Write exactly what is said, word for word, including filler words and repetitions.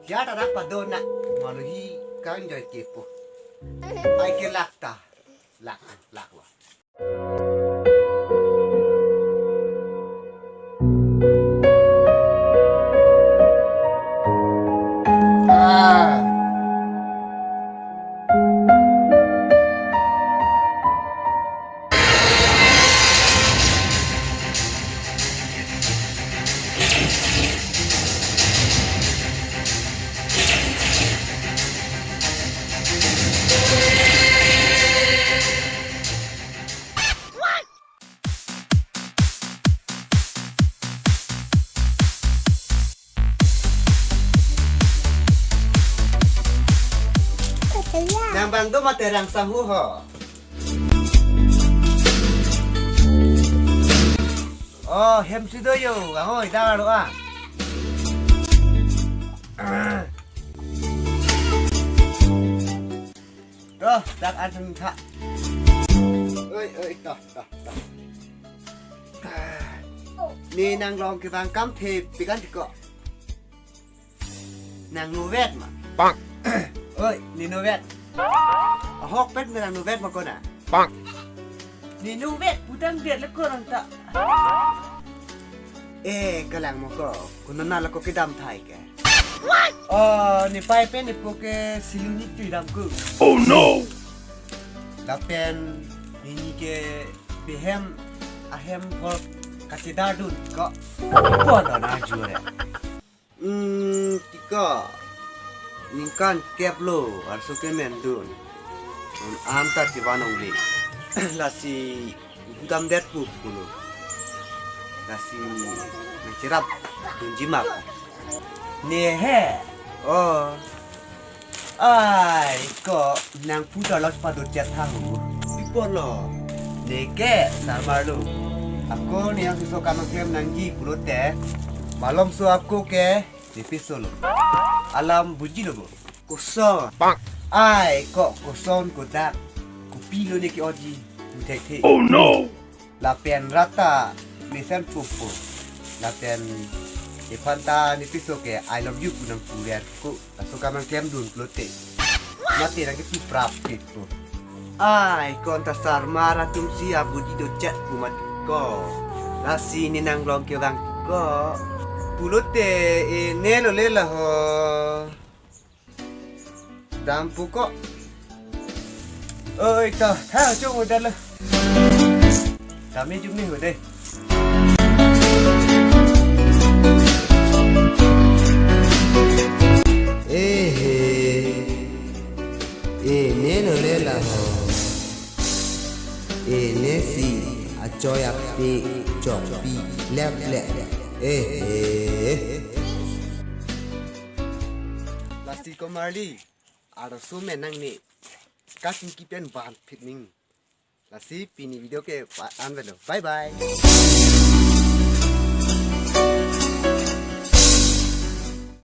Ya ta dak pado na. Malu hi kan joy kepo. Ai ke lak ta. Lak, lak lo. Ah. Nang bang do mate rang sahu ho. Oh, hem si do yo, angoi dang aro ah. Toh, dak an sang tha. Oi, oi, toh, toh, toh. Ne nang long kevang kam the pikan tiko. Nang nuvet ma. Bang. Oi, ne nuvet. Ahok pet nang nuvet ma kona. Bang. Ne nuvet pudam det le korang ta. Eh, kalang mo ko. Kuna na la ko kedam thai ke. Oh, ne pai pen ne po ke siluni tu dam ku. Oh no. Lapen ne ni ke behem ahem hor kachedar dun ko. Ko lo na jure. Hmm, tiko. Ningkan kep lo arso ke mendun. Un am ta tivan ongli. Lasi hudam det pu pulo. Lasi nang cherap dunji mak. Ne he. Oh. Ai, ko nang pu ta los pado chat tha hu. Pi apot lo. Ne ke sarmar lo. Ako ne yang suso kamang klem nangji pulote. Malom so ako ke ne piso lo. Alam buji lo bo. Koson. Ai, ko koson kodak. Kopi lo ne ke-oji. Thek the. Oh no. Lapen rata mesen pupu. Lapen iphan ta ne piso ke I love you pu nang puler ku. Laso kamang klem dun pulote. Mate nang ke pu prap ke ku. Ai, ko anta sarmar atum si abuji do chat pu mat ko. Lasi ne nang long kevang ko. Pulote e ne lo le la ho. Dam pu ko. Oi, ta, ha, chung udah lo. Kami jum ni udah. Eh, eh. Eh, ne lo le la ho. Eh, ne si achoi ape chokpi lep lep. Eh, eh. Lasi ko Marli. Arso me nangne. Kachingki pen van phit ning. Lasi pini video ke pa-, an velo. Bye bye.